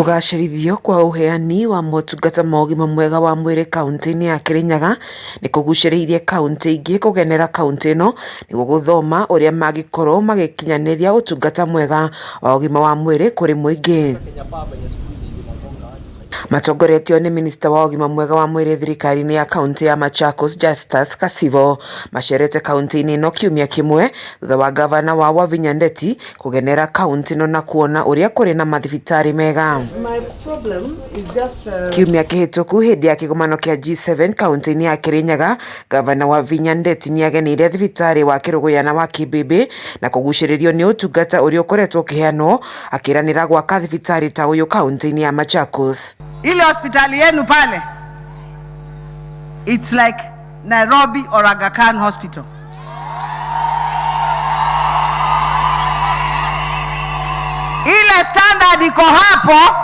Kũgacĩrithio kwa ũheani wa motungata ma ũgima mwega wa mwĩrĩ kauntĩ-inĩ ya Kĩrĩnyaga nĩ kũgucĩrĩirie kauntĩ ingĩ kũgenera kauntĩ ĩno nĩguo gũthoma ũrĩa mangĩkorwo magĩkinyanĩria ũtungata mwega wa ũgima wa mwĩrĩ kũrĩ mũingĩ. Matongoretio nĩ minista wa ũgima mwega wa mwĩrĩ thirikari-inĩ ya kauntĩ ya Machakos Justus Kasivo macerete kauntĩ-inĩ ĩno kiumia kĩmwe thutha wa gavana wa Wavinya Ndeti kũgenera kauntĩ ĩno na kuona ũrĩa kũrĩ na mathibitarĩ mega. Kiumia kĩhĩtũku hĩndĩ ya kĩgomano kĩa G7 kauntĩ-inĩ ya Kĩrĩnyaga, gavana Wavinya Ndeti nĩageneire thibitarĩ wa Kĩrũgũya na wa Kĩmbĩmbĩ na kũgucĩrĩrio nĩ ũtungata ũrĩa ũkoretwo ũkĩheanwo, akĩranĩra gwaka thibitarĩ ta ũyũ kauntĩ-inĩ ya Machakos. Ile hospitali yenu pale, it's like Nairobi or Aga Khan Hospital. Ile standard iko hapo,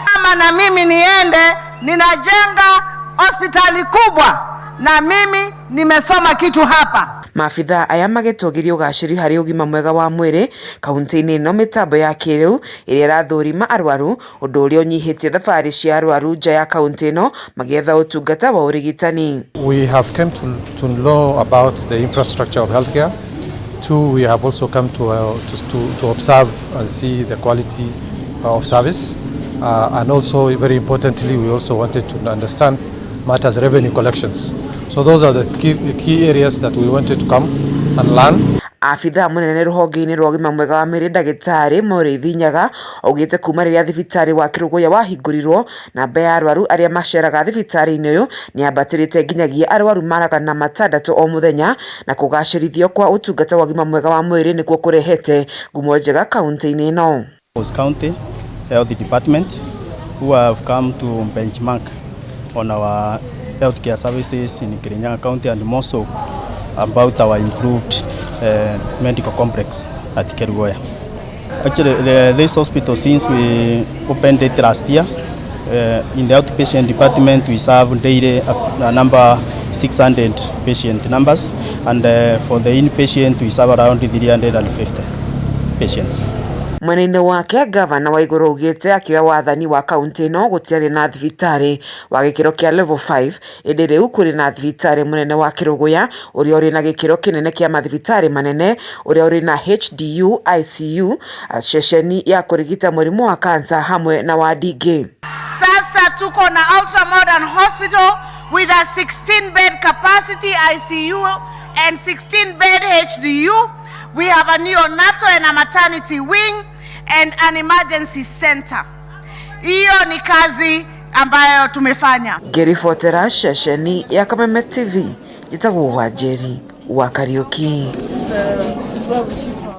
kama na mimi niende ninajenga hospitali kubwa, na mimi nimesoma kitu hapa. Maabithaa aya magĩtũgĩria ũgacĩru harĩ ũgima mwega wa mwĩrĩ kauntĩ-inĩ ĩno mĩtambo ya kĩrĩu ĩrĩa ĩrathũrima arwaru ũndũ ũrĩa ũnyihĩtie thabarĩ cia arwaru nja ya kauntĩ ĩno magĩetha ũtungata wa ũrigitani. We have come to know about the infrastructure of healthcare. Two, we have also come to observe and see the quality of service. And also, very importantly, we also wanted to understand matters revenue collections. So those are the key areas that we wanted to come and learn. Abithaa mũnene rũhonge-inĩ rwa ũgima mwega wa mwĩrĩ ndagĩtarĩ Mũrĩithi Nyaga augĩte kuma rĩrĩa thibitarĩ wa Kĩrũgũya wahingũrirwo namba ya arwaru arĩa maceraga thibitarĩ-inĩ ũyũ nĩyambatĩrĩte nginyagia arwaru 600 o mũthenya na kũgacĩrithio kwa ũtungata wa ũgima mwega wa mwĩrĩ nĩkuo kũrehete ngumo njega kauntĩ-inĩ ĩno. County Health Department who have come to benchmark on our healthcare services in Kirinyaga County and more so about our improved medical complex at Kerugoya. Actually, this hospital, since we opened it last year, in the outpatient department we serve daily a number 600 patient numbers, and for the inpatient we serve around 350 patients. Mwena-inĩ wake gavana Waiguru augĩte akĩoya wathani wa kauntĩ ĩno gũtiarĩ na thibitarĩ wa gĩkĩro kĩa level 5 ĩndĩ rĩu kũrĩ na thibitarĩ mũnene wa Kĩrũgũya ũrĩa ũrĩ na gĩkĩro kĩnene kĩa mathibitarĩ manene ũrĩa ũrĩ na HDU, ICU, ceceni ya kũrigita mũrimũ wa kansa hamwe na wadi ingĩ. Sasa tuko na ultra modern hospital with a 16 bed capacity ICU and 16 bed HDU. We have a neonatal and a maternity wing and an emergency center. Hiyo ni kazi ambayo tumefanya. Ngĩribotera ceceni ya Kameme TV, njĩtagwo Wanjeri wa Kariũki.